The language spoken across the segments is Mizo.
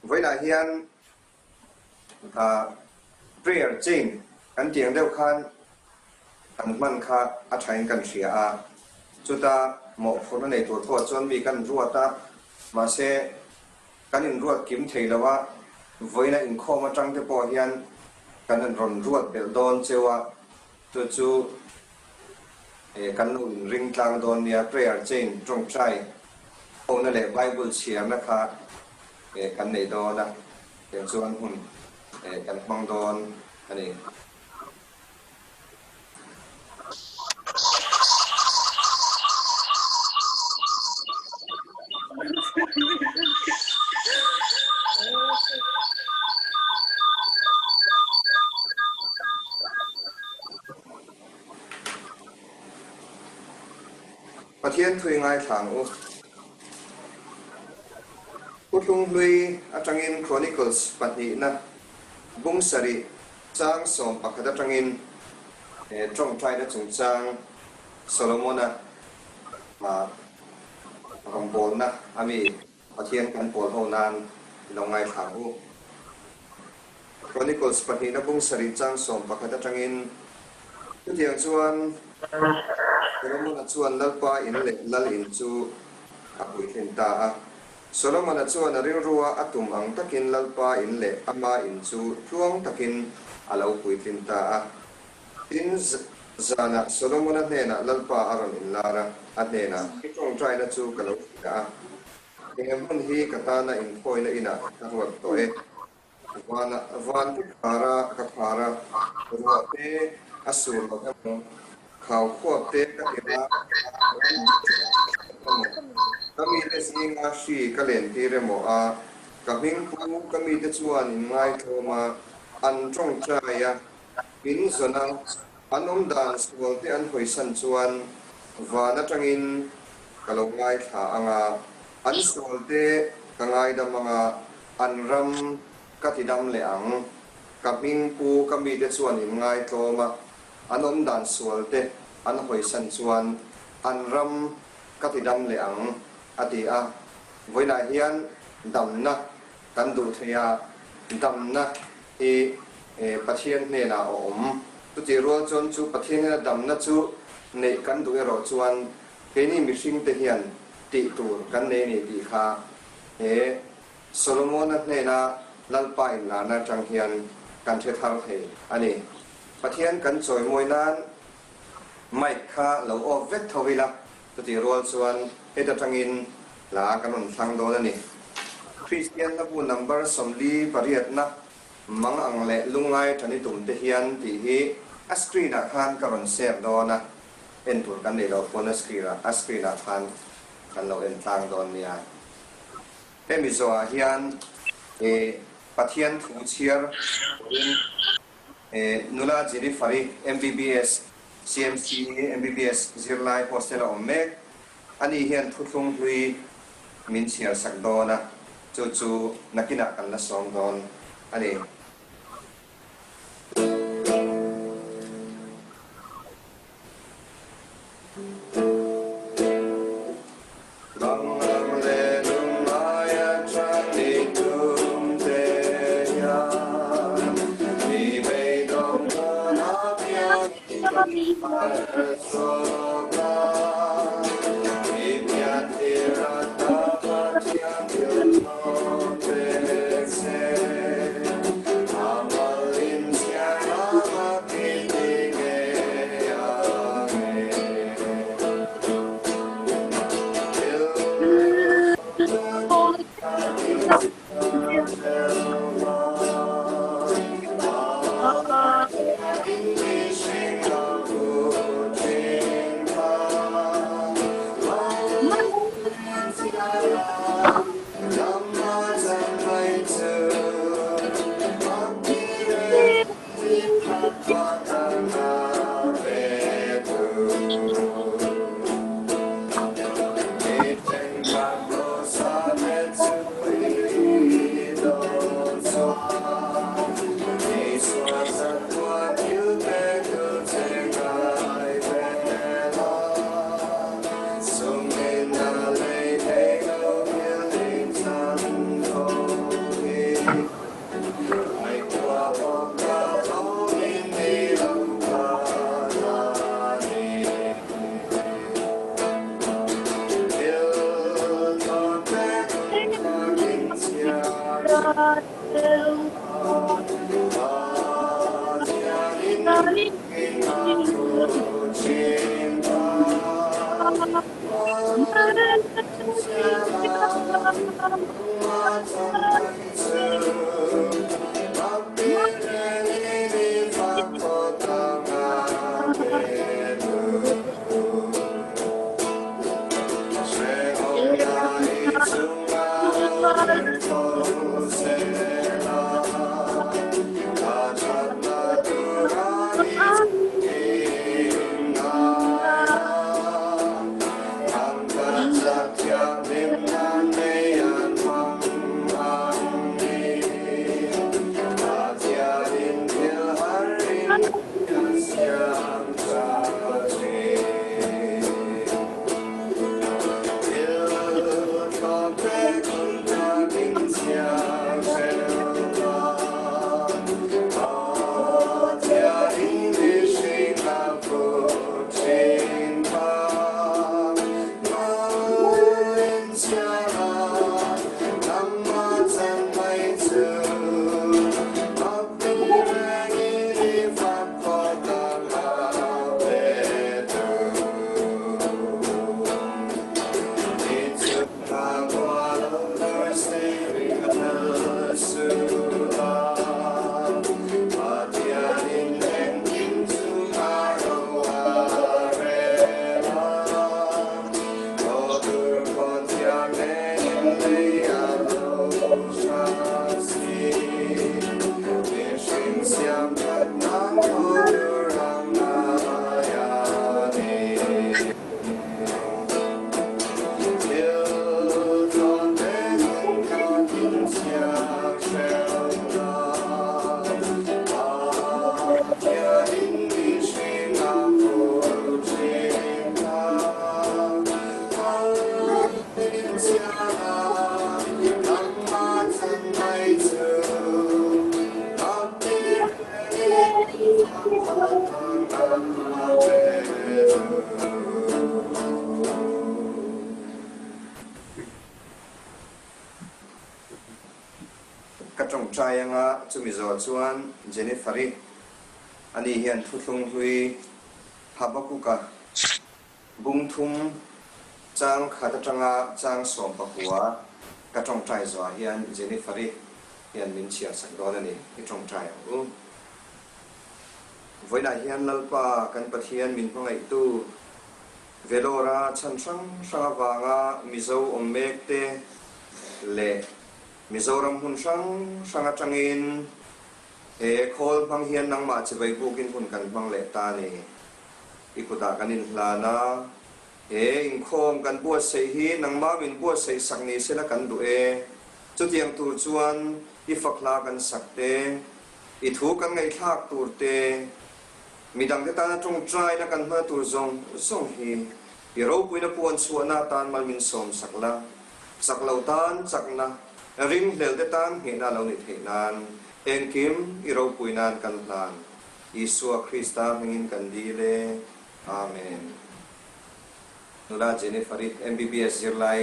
Vawiinah hian prayer chain kan tih ang deuh khan kan hman kha a thain kan hria a, chuta mawhphurhna nei tur pawh chuan mi kan ruat a, mahse kan inruat kim thei lo a, vawiina inkhawm atang te pawh hian kan rawn ruat belh dawn cheu a, chu chu kan lo inring tlang dawn nia, prayer chain tawngtai hona leh Bible chhiarna kha kan nei dawn a, tiang chuan hun kan hmang dawn a ni. Pathian thui ngaithla ang u. Thuthlung hlui atangin Chronicles pahnihna bung sarih chang 11 atangin tawngtaina chungchang Solomona rawngbawlna a mi Pathian kan pawl ho nan i lo ngaithla ang u. Chronicles pahnihna bung sarih chang 11 atangin chutiang chuan Solomona chuan Lalpa in leh Lal in chu a puitlin ta a. Solomona chuan a rilrua a tum ang takin Lalpa in leh ama in chu tluang takin a lo puitlin ta a. Tin, zanah Solomona hnenah Lalpa a rawn inlar a, a hnenah, I tawngtaina chu ka lo hria a, he hmun hi ka tana inkhawina inah ka ruat tawh e. Vanah van te khara ka khar a, ruah te a sur lo emaw, khau khuap te ka tirh a, ram te a emaw, ka mite zinga hri ka lentir emaw a, ka hmingpu ka mite chuan inngaithlawm a, an tawngtai a, In zawna an awm dan sual te an hawisan chuan van atangin ka lo ngaithla ang a, an sual te ka ngaidam ang a, an ram ka ti dam leh ang. Ka hming pu ka mite chuan in ngaitlawm a, an awm dan sual te an hawisan chuan an ram ka ti dam leh ang, a ti a. Vawiinah hian damna Kan duh thei a, damna hi Pathian hnenah a awm. Chutih rual chuan chu Pathian hnena damna chu neih kan duh erawh chuan keini mihringte hian tih tur kan nei a ni tih kha he Solomona hnena Lalpa inlarna atang hian kan hre thar thei a ni. Pathian kan chawimawi nan mic kha lo off vek tho ila. Chutih rual chuan heta tangin hla kan rawn thlang dawn a ni. Kristian hlabu number 48na mang ang leh lungngai tani tum te hian tih hi a screen ah khan ka rawn share dawn a, en tur kan neih loh pawn a screen ah a screen ah khan kan lo en tlang dawn nia. Hemi zawhah hian ih Pathian thu chhiar turin ih nula Jennifer-i MBBS CMC MBBS zirlai hostel a awm mek. Ani hian thuthlung hlui min chhiar sak dawn a, chu chu nakinah kan la sawm dawn a ni. Ka tawngtai anga chumi zawh chuan Jennifer-i ani hian thuthlung hlui Habakkuk-a bung thum chang khat atanga chang 19 ka tawngtai zawhah hian Jennifer-i hian min chhiar sak dawn a ni, i tawngtai ang u. Vawiinah hian Lalpa kan Pathian min hmangaihtu Vellore-a chhan hrang hrang avanga Mizo awm mek te leh Mizoram hmun hrang hrang atangin he khawl hmang hian nangmah chibai bukin hun kan hmang leh ta a ni. I kutah kan inhlan a, he inkhawm kan buatsaih hi nangmah min buatsaih sak ni sela kan duh e. Chutiang tur chuan i fak hla kan sak te, i thu kan ngaihthlak tur te, midangte tana tawngtaina kan hmana tur zawng zawng hi i ropuina puan chhuahna atan mal min sawm sak la. Chak lo tan chakna, ringhlel te tan nghehna lo ni theih nan engkim i ropui nan kan hlan. Isua Krista hmingin kan dil e. Amen. Nula Jennifer-i MBBS zirlai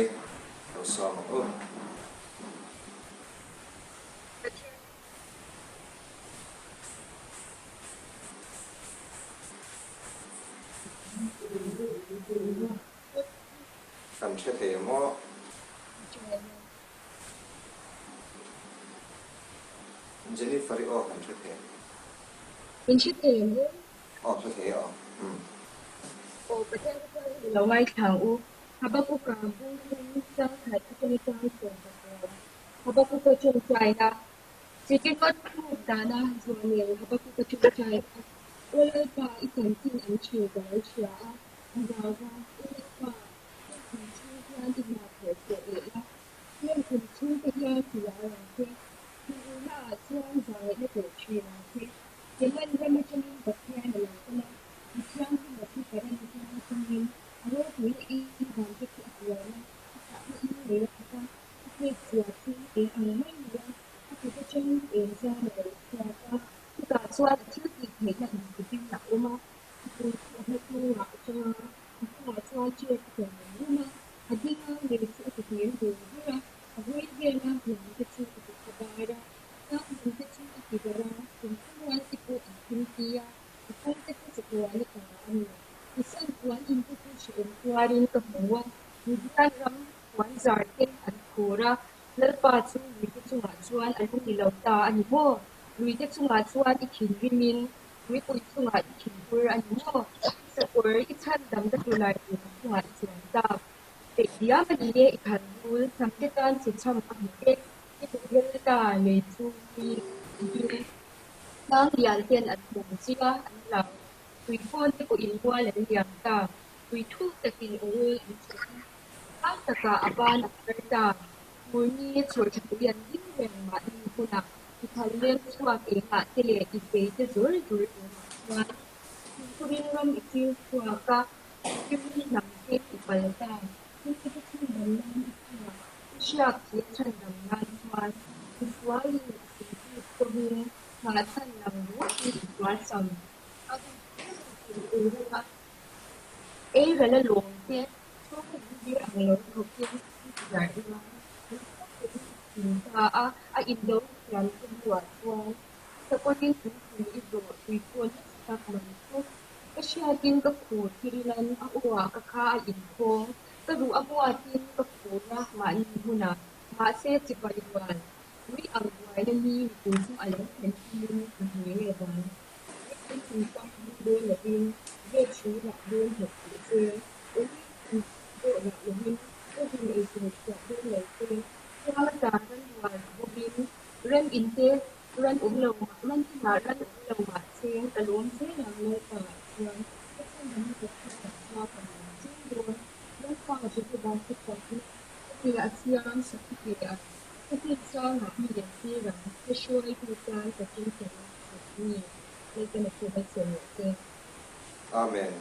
lo sawm ang u. Kan hre thei ang aw. Jennifer-i aw kan hre thei. Min hre thei ang aw. Aw hre thei aw. Umm. Aw Pathian ka chuan i lo ngaithla ang u. Habakuka bung thum chang khat atanga chang 19. Habakuka tawngtaina. Chikinawt thluk dana zuanel Habakuka tawngtaina. Aw Lalpa i chanchin an hril ka lo hria a. A zau va, U Lalpa, heng kum chhung hian i hna thawh chhuah leh la, heng kum chhung te hian ti lar ang che, thinurna ah chuan zangaihna tawh thin ang che. Teman ram atangin Pathian a lo kal a, mi thianghlima chu Paran tlang atangin a ropuina in van te chu a puan a, a chahna in lei a khat a, a chet zia chu eng ang mai ni a, a Thlipui atangin eng zam a lo chhuak a, chutah chuan a thil tih theihna inthupin a awm a. Thlipui chu a hma chungah a tang a, a hnungah chuan ṭek a tla rum rum a, a ding a, lei chu a ti ngheng dur dur a, a hawi vel a, hnam te chu a ti thla bar a, tlangdum te chu a ti darh a, thingkung rual te pawh an thim ti a, a kawng te chu chatuan a ta a ni. Tisan puan in te chu hrehawm tuarin ka hmu a, Midian ram puan zar te an phur a, Lalpa chu luite chungah chuan a lung i lo ta a ni maw? Luite chungah chuan i thinrimin tuipui chungah i thinhur a ni maw? I sakawr i chhandamna tulai tur chungah i chuan tak. Peih diam a ni e, i khalh rul, hnamte tan che chham a hmu e, i hmuhhel ta, lei chu mi ding tlang lian ten an hmu chia, an hlau. Tuifawn te pawhin mual an liam ta, tui thuk takin aw an chhuah a. Lai takah a ban a phar ta. Murni chhawrthla an ding reng mahni hmunah i phal leng chhuak engah te leh i fei te zawr zawr engah chuan fimkhurin ram i tir chhuak a, Tirni hnam te i pal ta. Thil te chhandam nan i chhuak, i hriak thih chhandam nan chuan misualin a thiltih pawhin nghahchhan lang rawkin i sualsam. A hun ber i ram a Ei ral a lawm te, chhawng lam dir ang lo thawkin i ti darh ila, nasa takin i chhun ta a, a indo thiam te hnuah chuan sakawrin tuipui i zawh tui pawn nasa tak man chu ka hriatin ka khur thirilan a aw-ah ka kha a inkhawng, ka ruh a buatin ka khur a mahni hmunah, mahse chipai rual ui ang buaina ni mipui chu a lo thlen tumin ka hmu nge vang. Amen.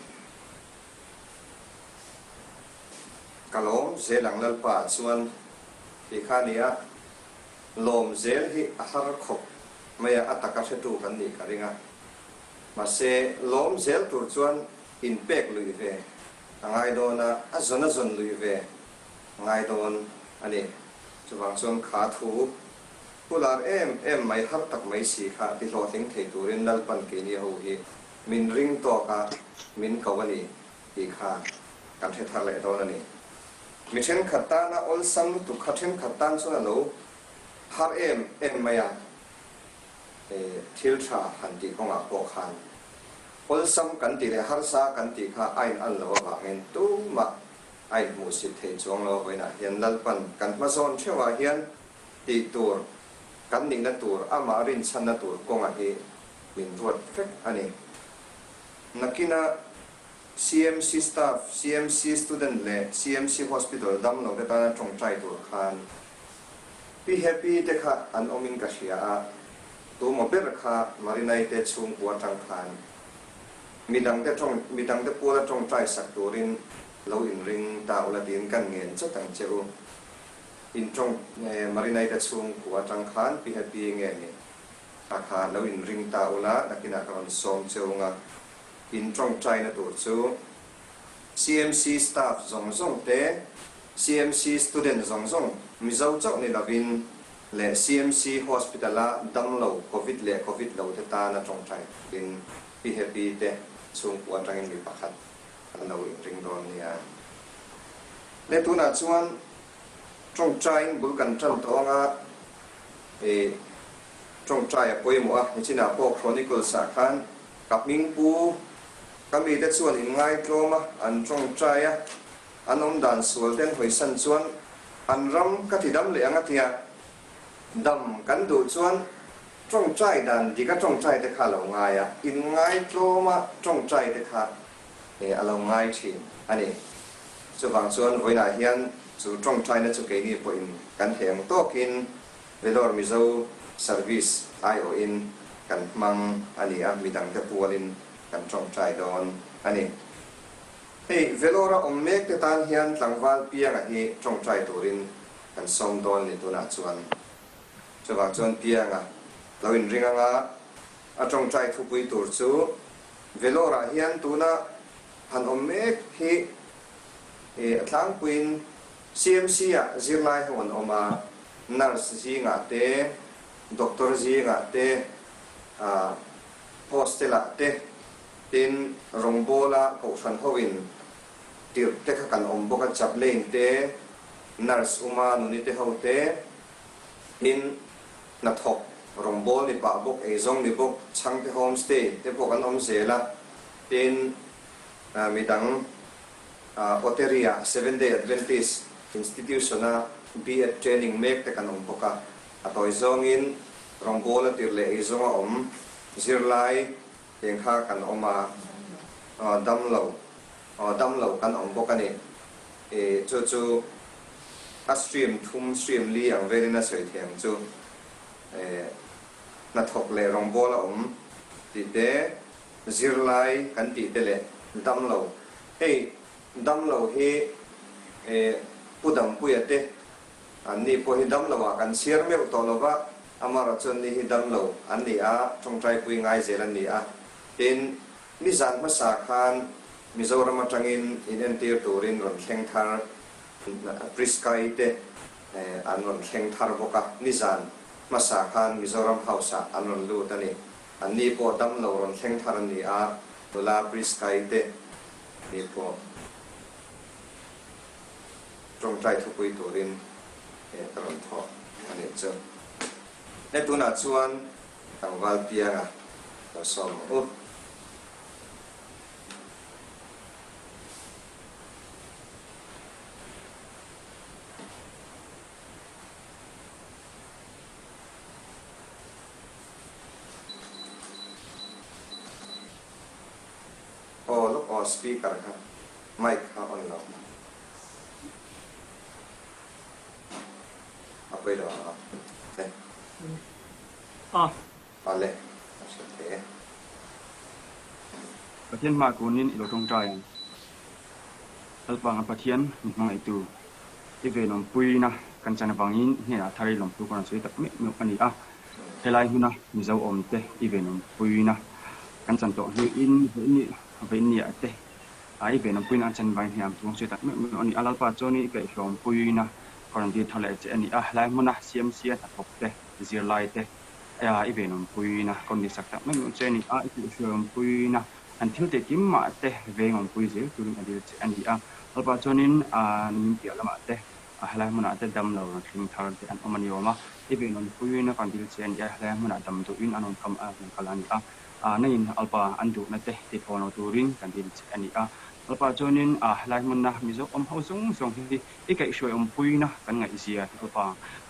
Ka lawm zel ang Lalpa ah chuan tih kha nia, lawm zel hi a har khawp mai a, a taka hretu kan nih ka ring a. Mahse, lawm zel tur chuan inpek luih ve a ngai dawn a, a zawn a zawn luih ve a ngai dawn a ni. Chuvang chuan kha thu Pu lar em em mai har tak mai si kha ti hlawhtling thei turin Lalpan keini ho hi min ring tawk a, min ko a ni tih kha kan hre thar leh dawn a ni. Mi thenkhat tana awlsam lutuk kha thenkhat tan chuan a lo har em em mai a, thil tha han tih kawngah pawh khan awlsam kan tih leh harsa kan tih kha a in an loh avangin tumah a inhmuhsit thei chuang lo vawiinah hian Lalpan kan hmazawn theuhah hian Tih tur, kan nihna tur, amah rinchhanna tur kawnga hi min ruat vek a ni. Nakina CMC staff, CMC student leh CMC hospital damlo te tana tawngtai tur khan Pi Happy te kha an awmin ka hria a, tumaw ber kha Marinai te chhungkua atang khan midangte tawng midangte puala tawngtai sak turin lo inring ta ula tiin kan ngen chat ang che u. In tawng Marinai te chhungkua atang khan Pi Happy nge ni a kha lo in ring ta ula nakinah ka rawn sawm cheu nga. In tawngtaina tur chu CMC staff zawng zawng te, CMC student zawng zawng, Mizo chauh ni lovin leh CMC hospital a damlo covid leh covid lo te tana tawngtai turin Pi Happy te chhungkua atangin mi pakhat an lo inring dawn nia. Le tunah chuan tawngtaiin bul kan tan tawh anga i tawngtai a pawimawh a, nichinah pawh Chronicles ah khan ka hming pu ka mite chuan inngaitlawm a, an tawngtai a, an awm dan sual te an hawisan chuan an ram ka ti dam leh ang a tia, dam kan duh chuan tawngtai dan dik a tawngtai te kha a lo ngai a, inngaitlawm a tawngtai te kha a lo ngai thin a ni. Chuvang chuan vawiinah hian chu tawngtaina chu keini pawhin kan thei ang tawkin Vellore Mizo Service aiawhin kan hmang a ni a, midangte pualin kan tawngtai dawn a ni. Hei Vellore-a awm mekte tan hian tlangval pianga hi tawngtai turin kan sawm dawn ni tunah chuan. Chuvang chuan Pianga lo inring anga a tawngtai thupui tur chu Vellore-ah hian tuna han awm mek hi a tlangpuiin CMC-ah zirlai ho an awm a, nurse zingah te, doctor zingah te, hostel-ah te, tin rawngbawla kohhran hoin tirh te kha kan awm bawk a, chaplain te, nurse uma nuni te ho te, tin hnathawk rawngbâwl ni pah bawk, eizawng ni bawk, chhangte homestay te pawh kan awm zel a, tin midang Ottery-ah Seventh Day Adventist Institution-a B.Ed training mek te kan awm bawk a, a tawi zawngin rawngbâwl a tirh leh eizawng a awm zirlai Tiang kha kan awm a, damlo, damlo kan awm bawk a ni. I chu chu a stream thum, stream li ang velin a sawi thei ang chu. Hnathawk leh rawngbâwl a awm tih te, zirlai kan tih te leh damlo. Hei damlo hi Pu Dampuia te An ni pawh hi damlo ah kan chhiar meuh tawh lo va, amarawh chuan ni hi damlo an ni a, tawngtaipui ngai zel an ni a. Tin, nizan hmasa khan Mizoram atangin inentir turin rawn thleng thar Prisca-i te an rawn thleng thar bawk a, nizan hmasa khan Mizoram House-ah an rawn lut a ni. An ni pawh damlo rawn thleng thar an ni a, nula Prisca-i te ni pawh. Tawngtai thupui turin ka rawn thawh a nih chu. He tunah chuan tlangval pianga lo sawm ang u. Aw lawk aw speaker kha mic kha on lo. A pawi lo ang a le. A. A le a hriat thei e. Pathian hma kunin i lo tawngtai ang. Lalpanga Pathian min hmangaihtu i venawmpuina kan chan avangin i hnenah thar i lawmthu ka rawn sawi tak meuh meuh a ni a. Helai hmuna Mizo awmte i venawmpuina kan chan tawh hnuin vawiinniah te A i venawmpuina an chan vangin hniam chuang sawi tak meuh meuh a ni. A Lalpa chuan i kaihhlawmpuina ka rawn dir thar leh che a ni. A helai hmuna CMC a hnathawk te, zirlai te i venawmpuina ka rawn dirsak tak meuh meuh che a ni. A i kaihhlawmpuina an thil teh kim mah te vengawmpui zel turin a dil che a ni. A Lalpa chuanin min piah lamah te helai hmunah te dam lo rawn thleng thar te an awm a ni awm a. I venawmpuina ka rawn dil che a ni. A helai hmunah dam duhin an rawn kam a, an rawn kal a ni a. Nangin Alpa an duhna te ti thaw lo turin kan dil che a ni a. Alpa chuanin helai hmunna Mizo awm ho zawng zawng hi i kaihhruai awmpuina kan ngaihzia hi Alpa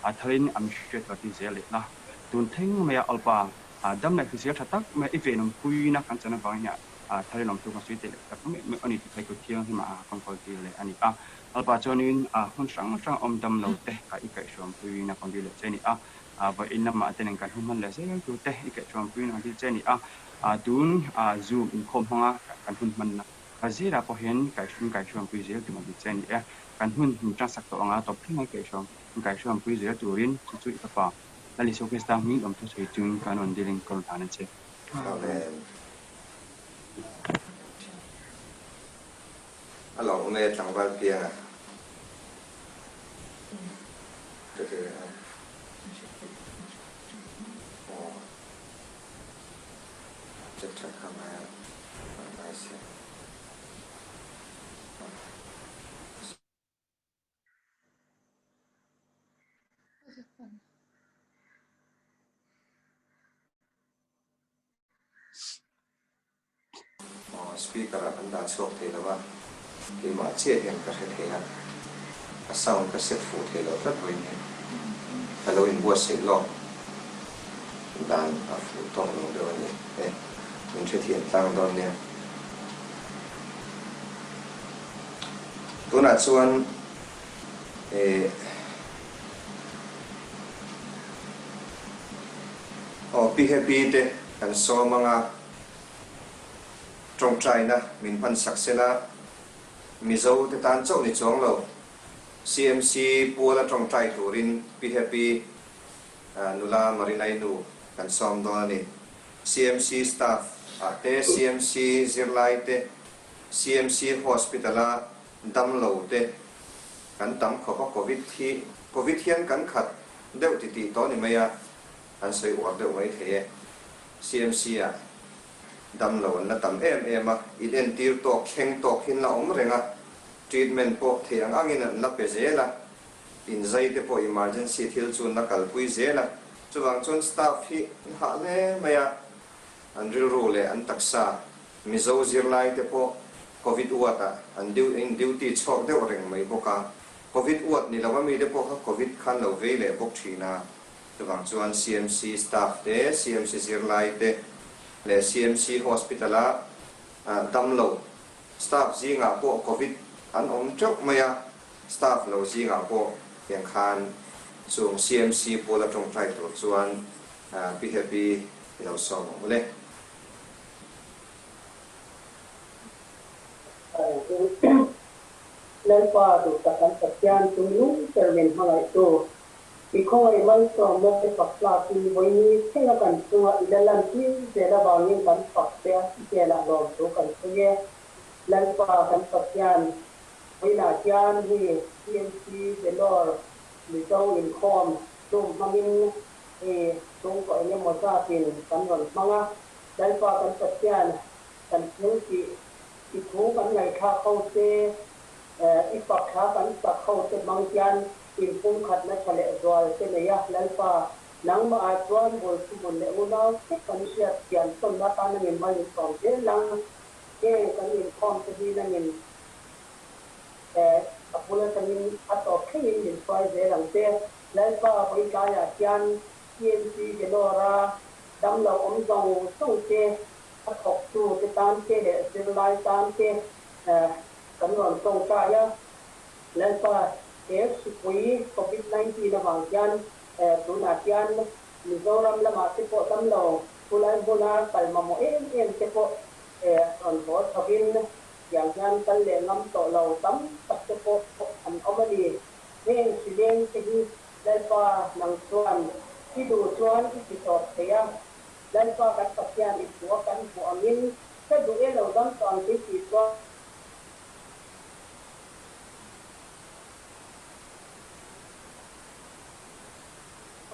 a tharin a mihriat lo ti zel leh la. Tun thleng maia Alpa dam leh hrisel tha tak mai i venawmpuina kan chan avangin hi a tharin awmtu kan sawi teh leh tak meuh meuh a ni tih kha i kut thianghlimah kan kawl tir leh a ni a. Alpa chuanin hmun hrang hrang awm dam lo te kha i kaihhruampuina kan dil leh che a ni a. Vawiin lamah te nen kan hun hman leh zel tur te i kaihṭuampui ang thil che a ni a. Tun Zoom inkhawm hmanga kan hun hmanna kha zirah pawh hian kaihhruampui zel tur ang thil che a ni e. Kan hun min ṭangsak tawh anga tawp thleng a kaihhruampui zel turin chu chu i fapa Lal Isua Krista hming awm thusawi chungin kan rawn dilin ka rawn hlan a che. Amen. A lo awm e tlangval pianga. Speaker ah kan dah chhuak thei lo a, keimah chiah hian ka hre thei a, a sound ka set fuh thei lo tlat vawiin hian ka lo inbuatsaih lawk dan a fuh tawk lo deuh a ni e, min hrethiam tlang dawn nia. Tunah chuan eh aw Pi Happy te kan sawm anga. Tawngtaina min hman sak sela, Mizo te tan chauh ni chuang lo, CMC puala tawngtai turin Pi Happy Nula Marinai nu kan sawm dawn a ni. CMC staff ah te, CMC zirlai te, CMC hospital a damlo te kan tam khawp a, Covid hi Covid hian kan khat deuh ti tih tawh ni mai a, an sawi uar deuh mai thei e. CMC ah damlo an la tam em em a, inentir tawk thleng tawk hi an la awm reng a, treatment pawh thei ang angin an la pe zel a, inzai te pawh emergency thil chu an la kalpui zel a, chuvang chuan staff hi an hah hle mai a, an rilru leh an taksa Mizo zirlai te pawh Covid ward ah an duty chhuak deuh reng mai bawk a, Covid ward ni lo a mite pawh kha Covid khan lo vei leh bawk thin a, chuvang chuan CMC staff te, CMC zirlai te leh CMC hospital a damlo staff zingah pawh Covid an awm teuh mai a, staff lo zingah pawh tiang khan chung CMC pawl a tawngtai tur chuan Pi Happy i lo sawm ang u le. Lalpa duhtak kan Pathian chung lung ber min hmangaihtu, i khawngaih malsawmna te fak tlakin vawiini thlenga kan chunga i la lantir zel avangin kan fak che a, i hnenah lawmthu kan sawi e. Lalpa kan Pathian, vawiinah hian hei CMC Vellore Mizo inkhawm chum hmangin hei chhungkaw engemaw zatin kan rawn hmang a, Lalpa kan Pathian kan thil tih i thu kan ngaihthlak ho te, i fak thla kan sak ho te hmang hian inpumkhatna tha leh zual te nei a, Lalpa nangmah ah chuan bul thuhmun leh unau te kan hriat thiam tawnna atan a min mal intlawm zel ang, heng kan inkhawm te hi nangin a bul atangin a tawp thlengin min hruai zel ang che. Lalpa vawitlaiah hian TMC Vellore-a Damlo awm zawng zawng te, a thawktu te tan te leh zirlai tan te kan rawn tawngtai a. Lalpa, he hripui Covid 19 avang hian tunah hian Mizoram lamah te pawh damlo khulai hmuna kal mamawh em em te pawh rawn haw chhovin tiang hian kal leh ngam tawh lo tam tak te pawh an awm a ni. Heng hrileng te hi Lalpa nang chuan i duh chuan i ti tawp thei a, Lalpa kan Pathian i hmuh a kan hmuh angin ka duh e lo dam tawh ang tih tih chuan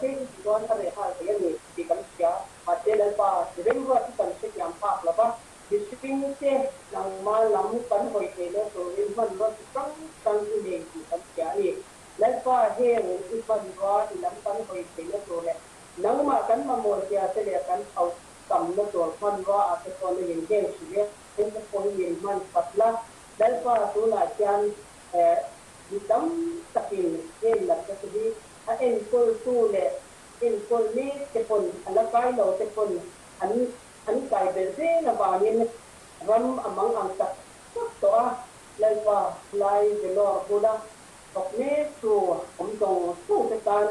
i ti chuan a reh nghal thei a ni tih kan hria. Mahse Lalpa i remruat hi kan hrethiam phak lo va, mihring te nangmah lam kan hawi theihna turin hmanraw chi hrang hrang i nei tih kan hria a ni. Lalpa heng i hmanrua i lam kan hawi theihna tur leh nangmah kan mamawh zia te leh kan auh tamna tur hmanrua ah te pawh nangin heng hrileng te pawh hi min hman khat la. Lalpa tunah hian mi tam takin heng natna te hi a enkawltu leh enkawl mek te pawn a la kai lo te pawn an an kai belh zel avangin ram a mang ang tak tak tawh a. Lalpa lai Vellore bula Thawk mek chu awm zawng zawng te tan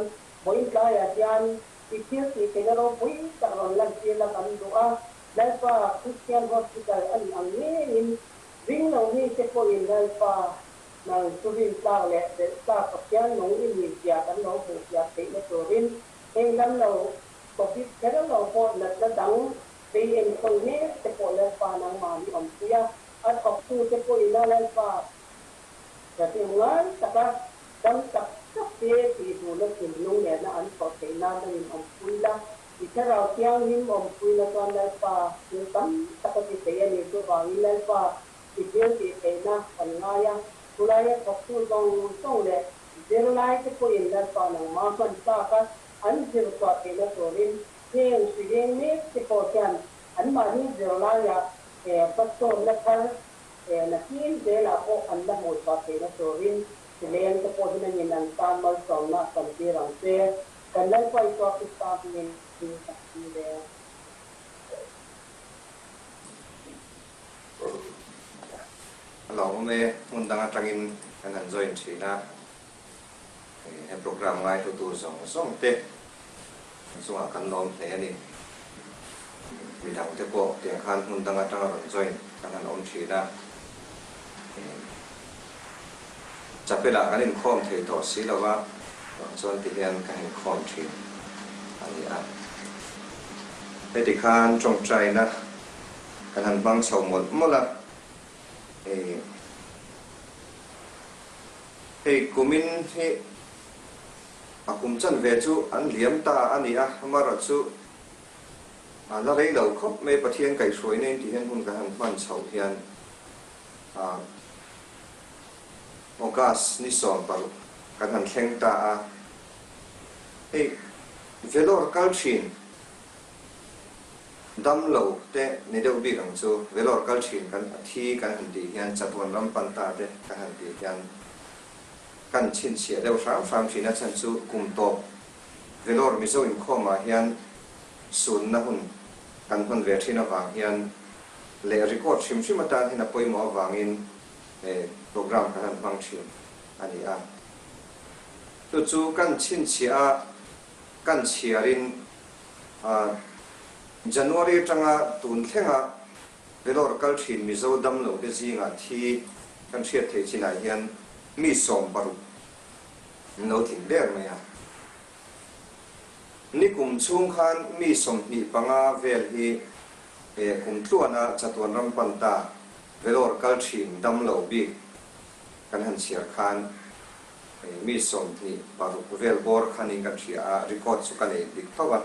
vawiin tlaiah hian i thil tih theihna ropui tak rawn lantir la kan duh a, Lalpa Christian Hospital a nih ang ngeiin ring lo mi te pawhin Lalpa nang chu rin tlak leh belh tlak Pathian nung i nih zia kan lo hmuh fiah theihna turin heng dam lo Covid kher lo pawh natna dang vei enkawl mek te pawh Lalpa nangmah ni awmpui a, a thawktu te pawhin a Lalpa Ka ti ngai tak a, dam tak tak te tih duhna thinlung nena an thawh theih nan a inawmpui la, i thlarau thianghlim awmpui la chuan Lalpa thil tam tak a ti thei a ni. Chuvangin Lalpa i thil tih theihna kan ngai a, chulaia thawktu zawng zawng leh zirlai te pawhin Lalpa nangmah hman tlak a an zir chhuah theihna turin heng hrileng mek te pawh hian anmahni zirlaiah hmasawnna thar Nakin zelah pawh an la hmuh chhuah theihna turin sileng te pawh hian an an tan malsawmna a tam tir ang che. Kan Lalpa Isua Krista hmingin kan ti ve. A lawmawm e, hmun dang atangin kan han join thin a, he program ngaihlutu zawng zawng te chungah kan lawm hle a ni. Midang te pawh tiang khan hmun dang atanga rawn join kan han awm thin a, chapel ah kan inkhawm thei tawh si lo a, chuan ti hian kan inkhawm thin. a ni a. Heti khan tawngtaina kan han hmang chho mawlh mawlh a, hei hei kumin hi a kum chan ve chu an liam ta a ni a, amaherawhchu a la rei lo khawp mai Pathian kaihhruaina in tih hian hun kan han hman chhoh hian a August ni 16 kan han thleng ta a, hei Vellore kal thin dam lo te ni deuh bik ang chu, Vellore kal thin kan a thi kan han tih hian chatuan ram pan ta te kan han tih hian kan chhinchhiah deuh hram hram thin a chhan chu kum tawp Vellore Mizo inkhawm ah hian sunna hun kan hman ve thin avang hian leh record hrim hrim atan hian a pawimawh avangin he program kan han hmang thin a ni a. Chu chu kan chhinchhiah a, kan chhiarin January atanga tun thlenga Vellore kal thin Mizo damlo te zingah thi kan hriat theih chinah hian mi 16 an lo tling der mai a. Nikum chhung khan mi 25 vel hi he kum tluana chatuan ram pan ta Vellore kal thin dam lo bik kan han chhiar khan mi 26 vel bawr khanin kan hria a, record chu ka nei dik tho a.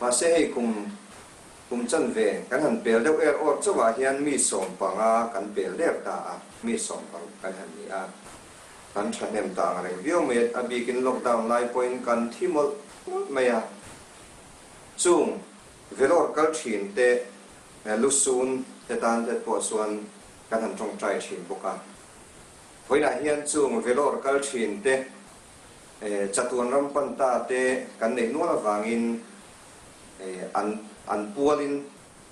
Mahse hei kum kum chanve kan han pel deuh er awr chauhah hian mi 15 kan pel der ta a, mi 16 kan han ni a. Kan thahnem ta ang reng viau mai a, a bikin lockdown lai pawhin kan thi mawlh mawlh mai a. Chung Vellore kal thin te Lusun te tan te pawh chuan kan han tawngtai thin bawk a. Vawiinah hian chung Vellore kal thin te chatuan ram pan ta te kan neih nual avangin an an pualin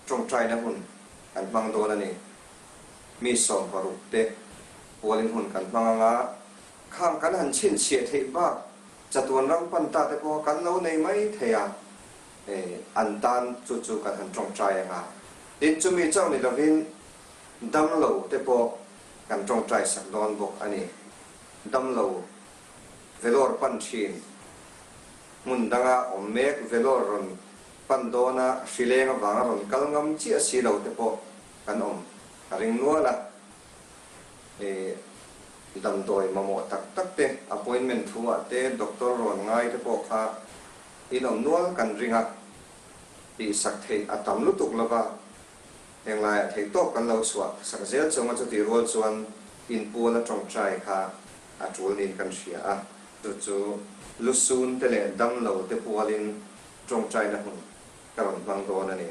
tawngtaina hun kan hmang dawn a ni. Mi 16 te pualin hun kan hmang anga khang kan han chhinchhiah theih bak chatuan ram pan ta te pawh kan lo nei mai thei a. An tan chu chu kan han tawngtai anga, tin chumi chauh ni lovin damlo te pawh kan tawngtai sak dawn bawk a ni. Damlo Vellore pan thin, hmun danga awm mek Vellore rawn pan dawna hrileng avanga rawn kal ngam chiah si lo te pawh kan awm a ring nual a. Damdawi mamawh tak tak te, appointment thu ah te doctor rawn ngai te pawh kha In awm nual kan ring a, tihsak theih a tam lutuk lo va, englaiah theih tawk kan lo chhuah sak zel chunga chutih rual chuan inpual a tawngtai kha a tul niin kan hria a, chu chu lusun te leh damlo te pualin tawngtaina hun ka rawn hmang dawn a ni.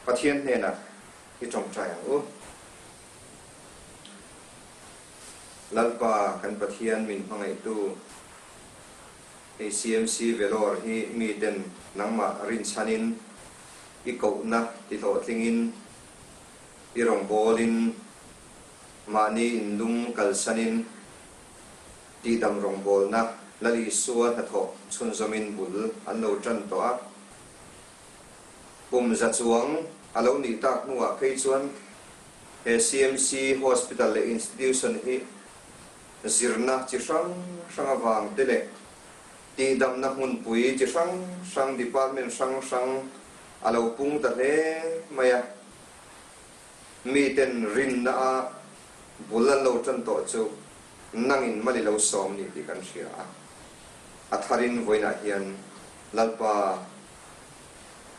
Pathian hnenah i tawngtai ang u. Lalpa kan Pathian min hmangaihtu. Hei CMC Vellore hi miten nangmah rinchhanin i kohna ti hlawhtlingin i rawngbawlin mahni inlum kalsanin tihdam rawngbawlna Lal Isua hnathawh chhunzawmin bul an lo tan tawh a. Kum za chuang a lo nih tak hnuah phei chuan he CMC Hospital leh Institution hi Zirna chi hrang hrang avang te leh tihdamna hmunpui chi hrang hrang, department hrang hrang a lo pung ta hle mai a. Miten rinna a bul an lo tan tawh chu nangin mali lo sawm ni tih kan hria a. A tharin vawiinah hian Lalpa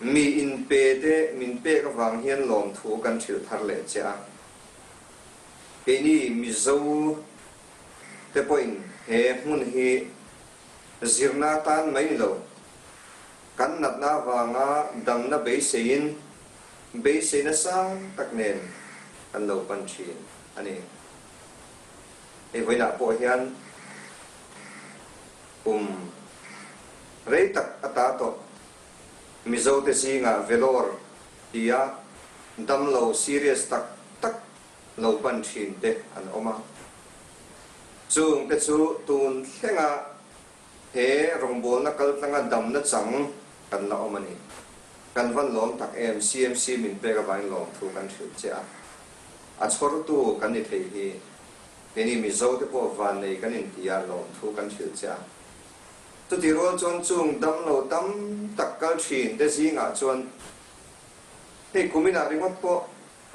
mi inpe te min pek avang hian lawmthu kan hrilh thar leh che a. Keini Mizo te pawhin he hmun hi zirna atan mai ni lo, kan natna avanga damna beiseiin beiseina sang tak nen kan lo pan thin a ni. Hei vawiinah pawh hian kum rei tak ata tawh Mizo te zingah Vellore tia damlo serious tak tak lo pan thin te an awm a. Chung te chu tun thlenga he rawngbawlna kaltlanga damna chang kan la awm a ni. Kan van lawm tak em, CMC min pek avangin lawmthu kan hrilh che a. A chhawrtu kan ni thei hi keini Mizo te pawh vannei kan inti a, lawmthu kan hrilh che a. Chutih rual chuan chung damlo tam tak kal thin te zingah chuan hei kuminah ringawt pawh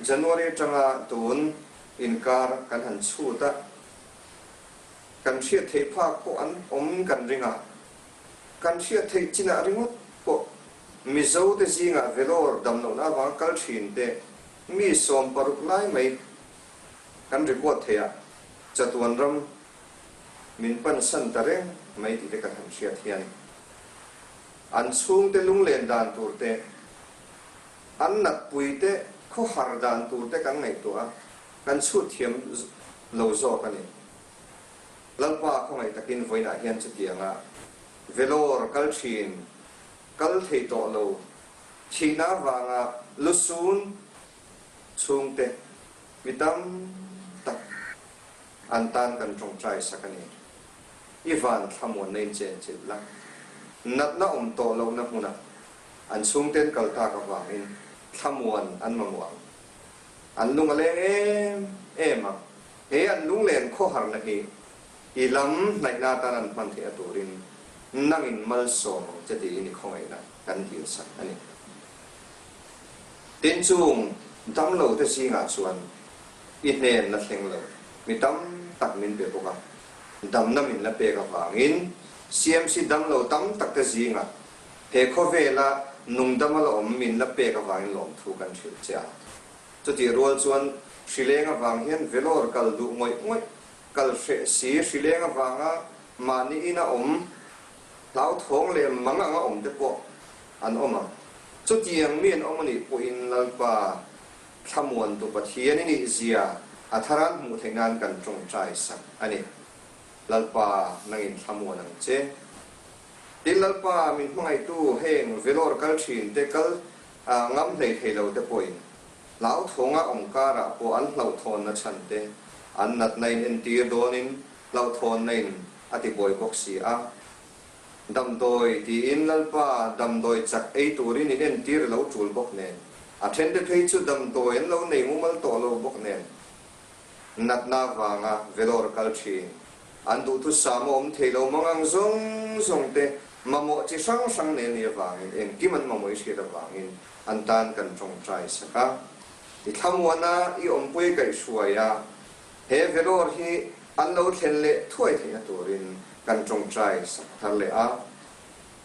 January atanga tun inkar kan han chhut a, kan hriat theih phak pawh an awm kan ring a, kan hriat theih chinah ringawt pawh Mizo te zingah Vellore damlohna avanga kal thin te mi 16 lai mai kan record theih a, chatuan ram min pansan ta reng mai tih te kan han hriat hian an chhungte lunglen dan tur te, an natpui te khawhar dan tur te kan ngaihtuah a, kan chhut thiam lo zawk a ni. Lalpa khawngaih takin vawiinah hian chutianga Vellore kal thin, kal thei tawh lo, thihna avanga lusun chhungte mi tam tak an tan kan tawngtai sak a ni. I van thlamuanna in chenchilh la, natna awm tawh lohna hmunah an chhungten kal tak avangin thlamuan an mamawh ang. An lung a leng em em a, he an lunglen khawharna hi i lam hnaihna atan an hman theih a turin nangin malsawm ang che tiin i khawngaihna kan dil sak a ni. Tin chung damlo te zingah chuan i hnen la thleng lo mi tam tak min pe bawk a, damna min la pek avangin CMC damlo tam tak te zingah he khawvela nungdama la awm min la pek avangin lawmthu kan hrilh che a. Chutih rual chuan hrileng avang hian Vellore kal duh ngawih ngawih kal hreh si hrileng avanga mahni ina awm hlauthawng leh mang anga awm te pawh an awm ang. Chutiang mi an awm anih pawhin Lalpa thlamuantu Pathian i nih zia a tharan hmuh theih nan kan tawngtai sak a ni. Lalpa nangin thlamuan ang che. Tin Lalpa min hmangaihtu heng Vellore kal thin te kal ngam hlei thei lo te pawhin hlauthawng a awm karah pawh an hlauhthawnna chhan te an natna in entir dawnin hlauhthawnna in a ti buai bawk si a. Damdawi tiin Lalpa damdawi chak ei turin in entir a lo tul bawk nen, a thente phei chu damdawi an lo nei mumal tawh lo bawk nen, natna vanga Vellore kal thin an duhthusam a awm thei lo mang ang zawng zawng te mamawh chi hrang hrang nen nih avangin engkim an mamawh i hriat avangin an tan kan tawngtai sak a. I thlamuana i awmpui kaihhruai a, He Vellore hi an lo thlen leh thuai theihna turin kan tawngtai sak thar leh a.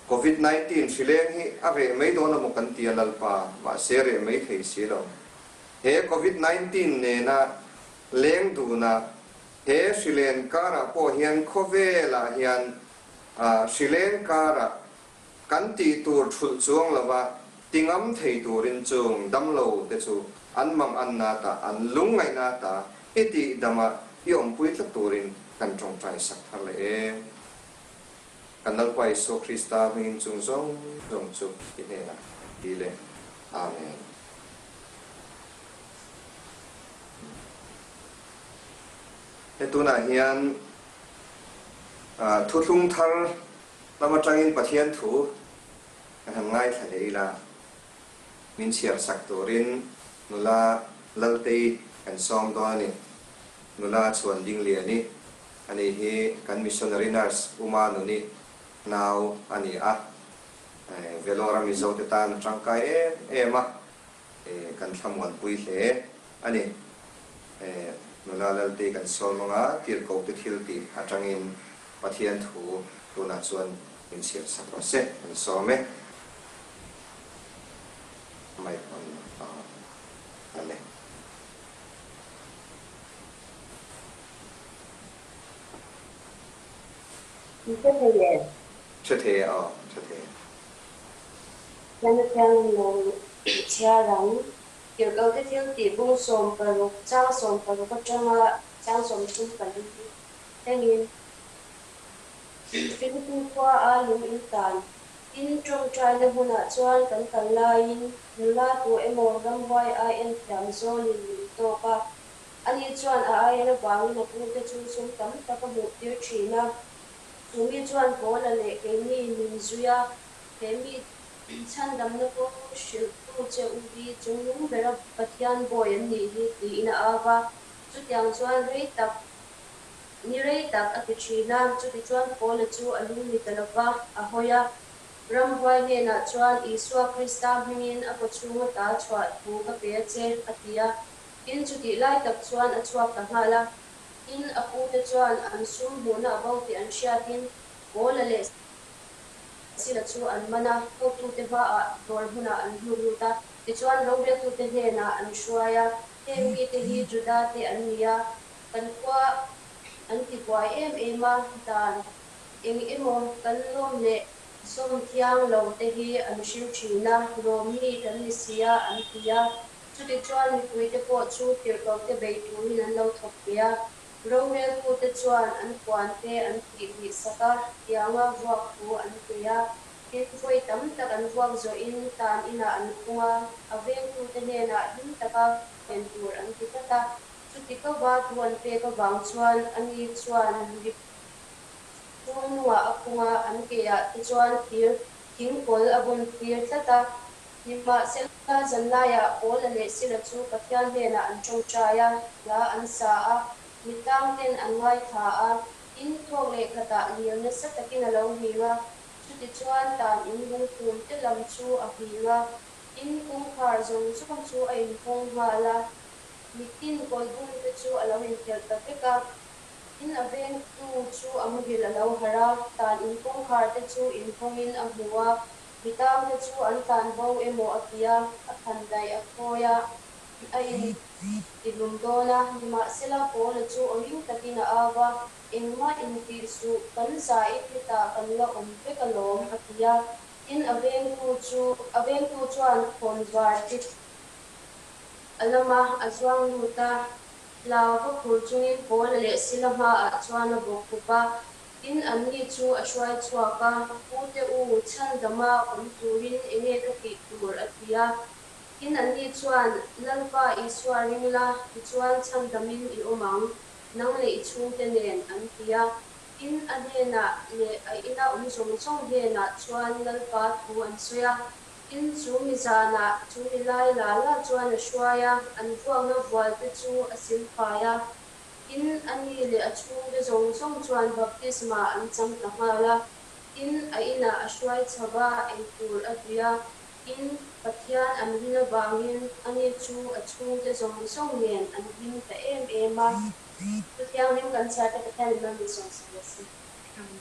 Covid 19 hrileng hi a reh mai dawn emaw kan ti a Lalpa, mahse reh mai thei si lo. He Covid 19 nena leng duna he hrilen karah pawh hian khawvelah hian hrileng karah Kan tih tur thulh chuang lova ti ngam thei turin chung damlo te chu an mang an nat a, an lungngaih nat a, i tih dama i awmpui tlat turin kan tawngtai sak thar leh e. Kan Lalpa Isua Krista hmingin chung zawng zawng chu i hnenah ti le. Amen. He tunah hian thuthlung thar Lam atangin Pathian thu kan han ngaithla leh ila, min chhiar sak turin nula Laltei kan sawm dawn a ni. Nula chuan Dingliani a ni hi kan missionary nurse Uma Nuni nau a ni a, Vellore a Mizo te tan a tangkai em em a, kan thlamuanpui hle a ni. Nula Laltei kan sawm anga tirhkohte thil tih atangin Pathian thu tunah chuan min chhiar sak rawh se, kan sawm e. Mic on a le. Min hre thei em? Hre thei e aw, hre thei e. Thianna thiangin lo chhiar ang. Tirhkohte thil tih bung 16, chang 16 atanga chang 34 thlengin Philipi khua a lung in tan. Tin, tawngtaina hmunah chuan kan kal laiin nula tu emaw ramhuai ai en thiam zawlin min tawk a. Ani chuan a ai en avangin a pute chu sum tam tak a hmuh tir thin a. Chu mi chuan Paula leh keini min zui a, he mi chhandamna kawng hrilhtu che u hi chungnung bera Pathian bawi an nih hi tiin a au va. Chutiang chuan rei tak. Ni rei tak a ti thin a, chutichuan Paula chu a lung ni ta lo va, a hawi a. Ramhuai hnenah chuan, Isua Krista hmingin a kawchhung ata chhuah thu ka pe a che, a ti a. Tin, chutih lai tak chuan a chhuak ta nghal a. Tin, a pute chuan an sum hmuhna a bo tih an hriatin Paula leh Sila chu an man a, hotute hmaah dawr hmunah an hnuk lut a. Tichuan, roreltute hnenah an hruai a, Heng mite hi Juda te an ni a, kan khua an ti buai em em a, dan eng emaw kan lawm leh zawm thiang lo te hi an hril thin a, Rom mi kan ni si a, an ti a. Chutichuan mipuite pawh chu tirhkohte bei turin an lo thawk ve a, roreltute chuan an puante an tihbih sak a, tianga vuak thu an pe a. Tin, vawi tam tak an vuak zawhin tan inah an khung a, a vengtute hnenah hlim taka ven tur an ti tlat a. Chuti kova thu an pek avang chuan ani chuan rip chungnungah a khung a, an keah te chuan thir thingkawl a bun tir tlat a. Nimahsela, zanlaiah Paula leh Sila chu Pathian hnenah an tawngtai a, hla an sa a, mitangten an ngaithla a. Tin, thawk leh khatah lir nasa takin a lo nghing a, chutichuan tan in lungphum te lam chu a nghing a, tin, kawngkhar zawng zawng chu a inhawng nghal a, mitin kawlbun te chu a lo inphelh ta vek a. Tin, a vengtu chu a muhil a lo harh a, tan in kawngkhar te chu inhawngin a hmu a, mitang te chu an tlan bo emaw a ti a, a than daih a khawi a, a in tihlum dawn a, nimahsela Paula chu aw ring takin a au a, Engmah intih suh, kan zai hetah kan la awm vek alawm, a ti a. Tin, a vengtu chu a vengtu chuan khawn var tit a lam a, a zuang lut a, hlauva khur chungin Paula leh Sila hmaah chuan a bawk khup a. Tin, anni chu a hruai chhuak a, Pute u, chhandama awm turin enge ka tih tur? a ti a. Tin, anni chuan, Lalpa Isua ring la, tichuan chhandamin i awm ang, nang leh i chhungte nen, an ti a. Tin, a hnenah leh a ina awm zawng zawng hnenah chuan Lalpa thu an sawi a. Tin, chu mi zanah chu mi lai la la chuan a hruai a, an vuakna vualte chu a silfai a. Tin, ani leh a chhungte zawng zawng chuan baptisma an chang ta nghal a. Tin, a inah a hruai chho va, eitur a tui a. Tin, Pathian an rin avangin ani chu a chhungte zawng zawng nen an hlim ta em em a. Chutiangin kan chhiarte Pathianin mal min sawm sak leh si. Amen.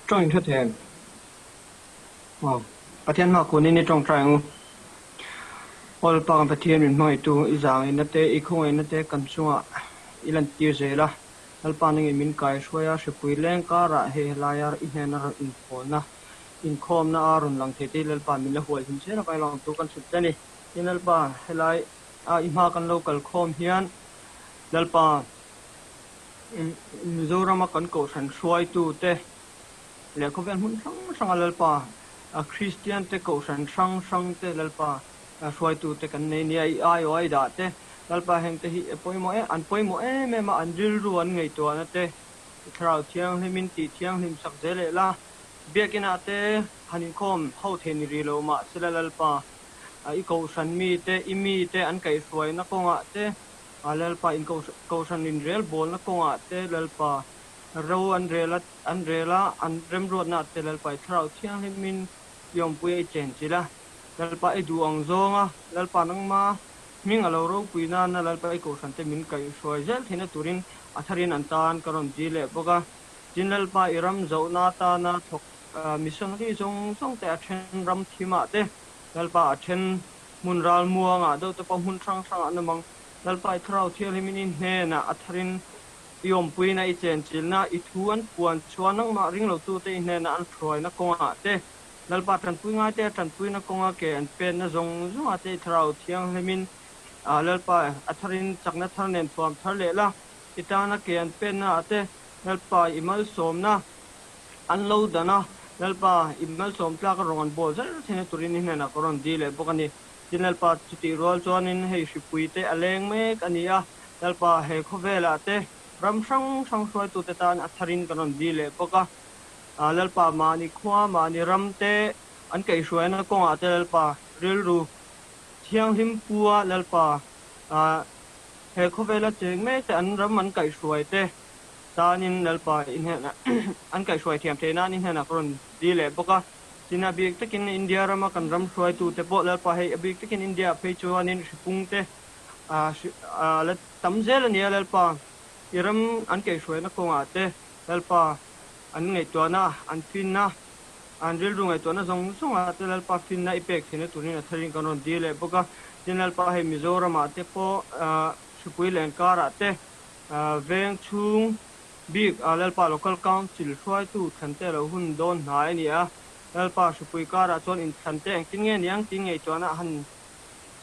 Tawng in hre thei em? Aw, Pathian hma kunin i tawngtai ang u. Aw Lalpa kan Pathian min hmangaihtu, i zangaihna te, i khawngaihna te kan chungah i lantir zel a. Lalpa nangin min kai hruai a, hripui leng karah hei helaia i hnena rawn inpawlna, inkhawmna a rawn lang thei te hi Lalpa min la hual him zel a, vai lawng tu kan hrilh che a ni. Tin Lalpa, helai a i hma kan lo kal khawm hian Lalpa Mizorama kan kohhran hruaitute leh khawvel hmun hrang hranga Lalpa Kristiante kohhran hrang hrangte Lalpa hruaitute kan nei nia, i aiawh a i dah te Lalpa hengte hi a pawimawh em an pawimawh em em a, an rilru an ngaihtuahna te Thlarau Thianghlimin tih thianghlim sak zel leh la, Biakinah te han inkhawm ho thei ni rih lo mahsela Lalpa i kohhran mite i mite an kaihhruaina kawngah te Lalpa in kohhran in rel bawlna kawngah te Lalpa ro an rel a an rel a an remruatna te Lalpa i Thlarau Thianghlimin i awmpui a i chen chilh a Lalpa i duh ang zawnga Lalpa nangma hming a lo ropui nana Lalpa i kohhran te min kaihhruai zel theihna turin a tharin an tan ka rawn dil leh bawk a tin Lalpa i ram zohna atana thawk missionary zawng zawng te a then ram thimah te Lalpa a then hmun ral muangah deuh te pawh hmun hrang hrangah an awm ang. Lalpa i Thlarau Thianghlimin i hnenah a tharin i awmpuina, i chenchilna, i thu an puan chuan nangmah ringlotute i hnenah an hruaina kawngah te, Lalpa tanpui ngaite a tanpuina kawnga ke an penna zawng zawngah te i Thlarau Thianghlimin Lalpa a tharin chakna thar nen thuam thar leh la, i tana ke an penna ah te Lalpa i malsawmna An lo dan a, Lalpa, i malsawm tlak a rawn an bawl zel theihna turin i hnenah ka rawn dil leh bawk a ni. Tin, Lalpa, chutih rual chuanin hei hripui te a leng mek a ni a, Lalpa, he khawvelah te ram hrang hrang hruaitute tan a tharin ka rawn dil leh bawk a. Lalpa, mahni khua, mahni ram te an kaihhruaina kawngah te Lalpa, rilru thianghlim pua Lalpa, he khawvela cheng mek te an ram an kaihhruai te, Tanin Lalpa i hnenah an kaihhruai thiam theih nan i hnenah ka rawn dil leh bawk a. Tin, a bik takin India rama kan ram hruaitute pawh Lalpa hei a bik takin India ah phei chuanin hripung te a la tam zel a nia Lalpa i ram an kaihhruaina kawngah te Lalpa an ngaihtuahna an finna an rilru ngaihtuahna zawng zawngah te Lalpa finna i pek theihna turin a tharin kan rawn dil leh bawk a. Tin, Lalpa hei Mizoramah te pawh hripui leh inkarah te Veng chhung bik a Lalpa Local Council hruaitu thlante lo hun dawn hnai a ni a, Lalpa hripui karah chuan inthlante engtin nge niang tih ngaihtuahna a han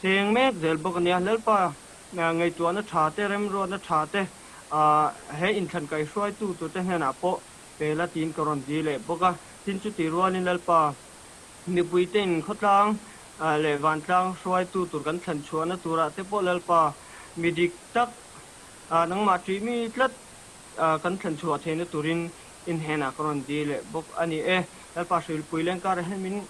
cheng mek zel bawk a nia. Lalpa ngaihtuahna tha te, remruatna tha te he inthlan kaihhruaitu turte hnenah pawh pe la tiin ka rawn dil leh bawk a. Tin, chutih rualin Lalpa mipuite in khawtlang leh vantlang hruaitu tur kan thlan chhuahna turah te pawh Lalpa mi dik tak Nangmah ṭih mi tlat kan thlen chhuah theihna turin in hnenah ka rawn dil leh bawk a ni e. Lalpa Hrilpui Lengkar hian min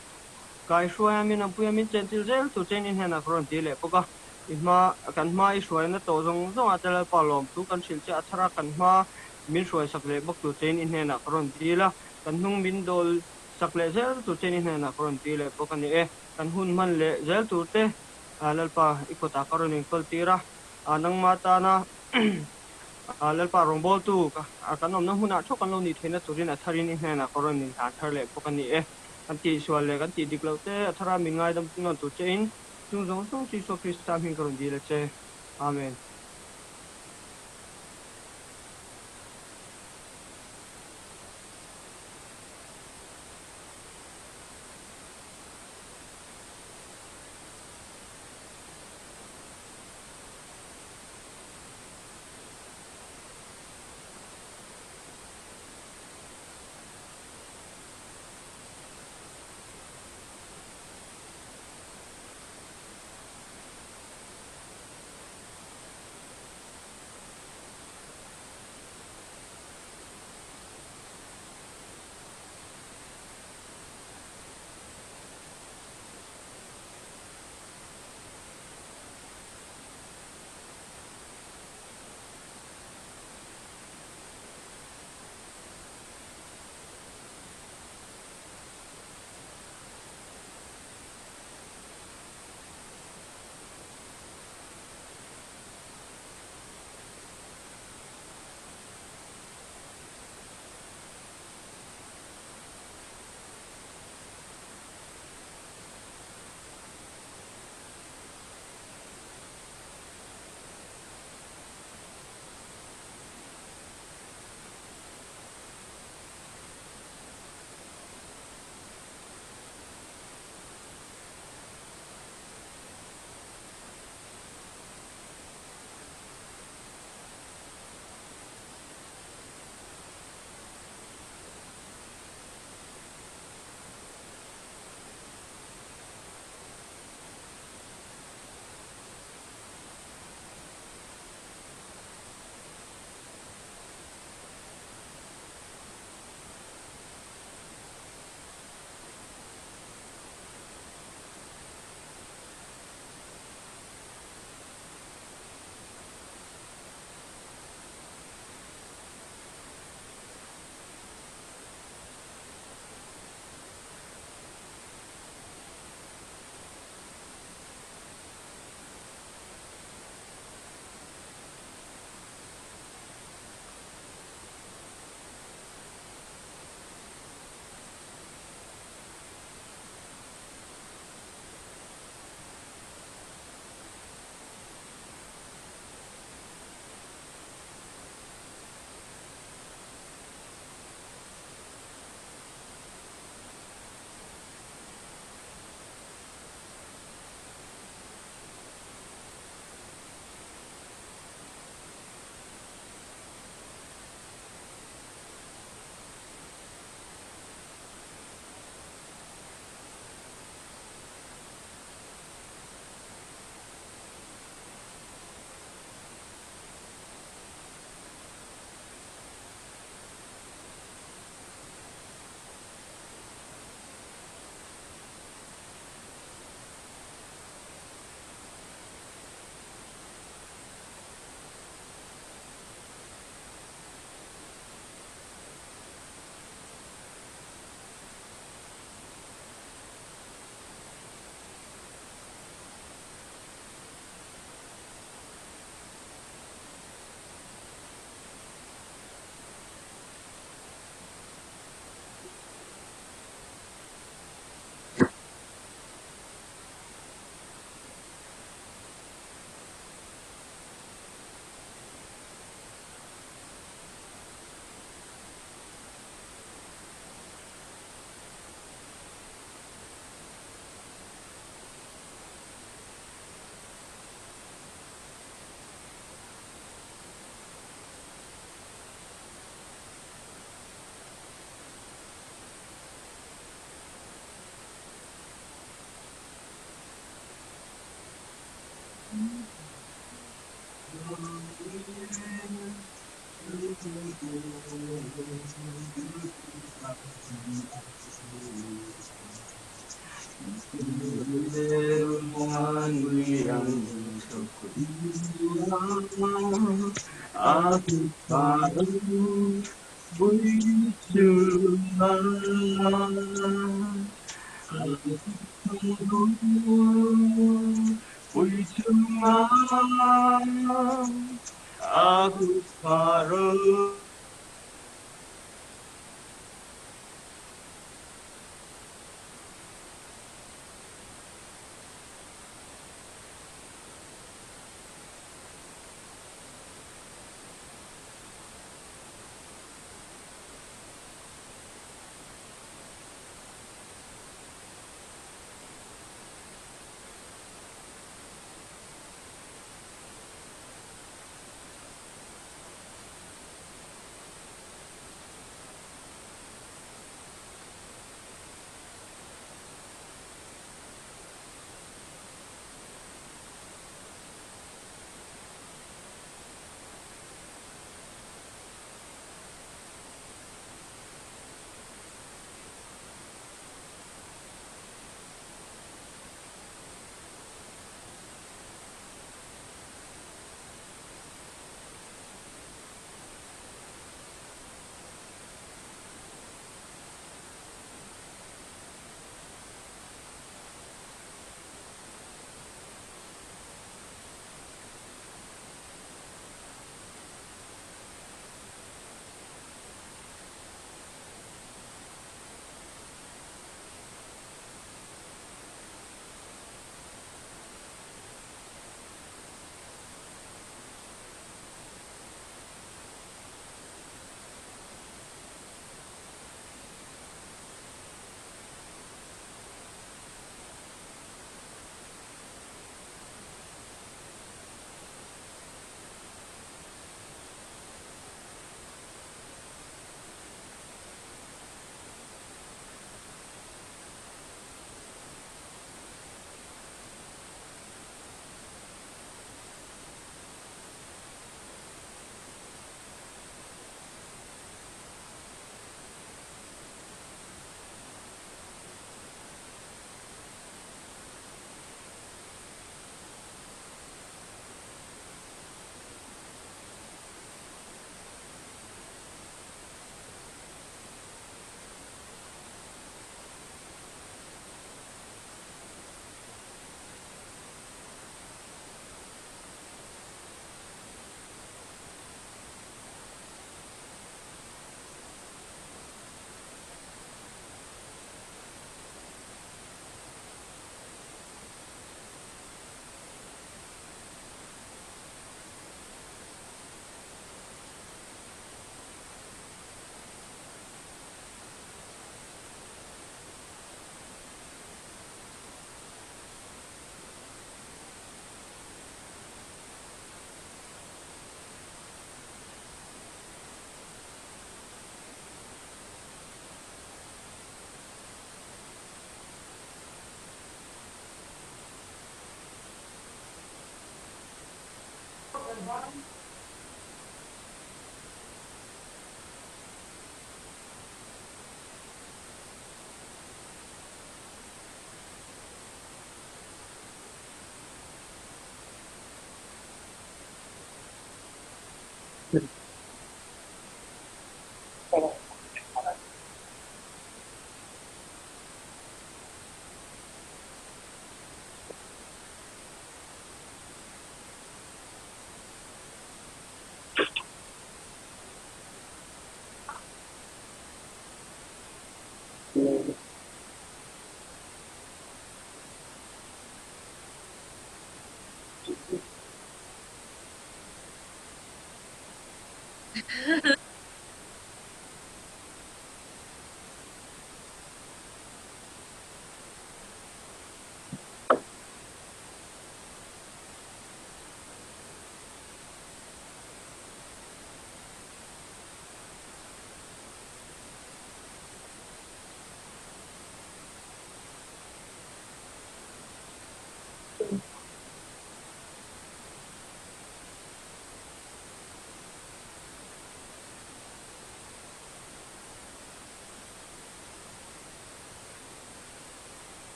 kaihruai a, min awmpui a, min chenchilh zel tur chein in hnenah ka rawn dil leh bawk a. I hma, kan hma i hruaina tawh zawng zawngah te Lalpa lawmthu kan hrilh che a thar a, kan hma min hruaisak leh bawk tur chein i hnenah ka rawn dil a, kan hnung min dawl sak leh zel tur chein i hnenah ka rawn dil leh bawk a ni e. Kan hun hman leh zel tur te Lalpa i kutah ka rawn inkawl tir a. Nangma tana Lalpa rawngbawltu kan awmna hmunah theuh kan lo nih theihna turin a tharin i hnenah ka rawn inhlan thar leh bawk a ni e. Kan tihsual leh kan tih dik loh te a thara min ngaidam nawn tur chein chung zawng zawng chu Isua Krista hming ka rawn dil a che. Amen.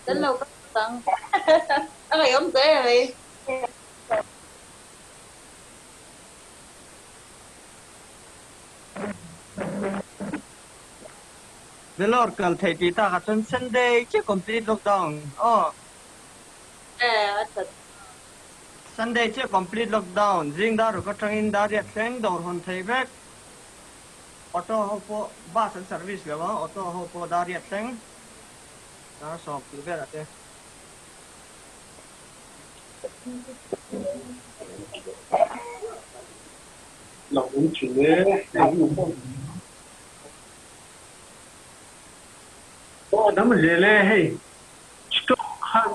Kan lo kal phawt ang. A ngaihawm tawh em mai. Vellore kal theih tih takah chuan Sunday chiah complete lockdown aw. Eh a that. Sunday chiah complete lockdown zing dar ruk atangin dar riat thleng dawr hawn thei vek. Auto ho pawh bus an service lo a, auto ho pawh dar riat thleng dar sawm tih velah te. Lo awm thin e, hei hi awm. Aw dam zel e hei stroke khan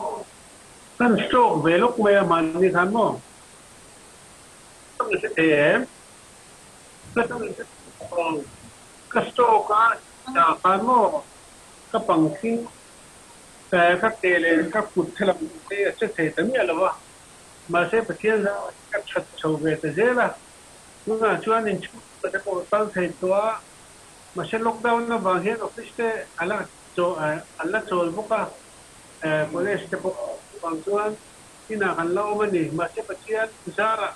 kan stroke ve lawk mai a mahni khan maw ka hre thei em ka ka stroke a dah khan maw ka pangkhing ka ke leh ka kut thil ang te a che thei ta miah lo a mahse Pathian zau ka that chho ve ta zel a tunah chuan inchhung te pawh ka kal thei tawh a. Mahse lockdown avang hian office te a la an la chawl bawk a, college te pawh avang chuan inah kan la awm a ni. Mahse Pathian zarah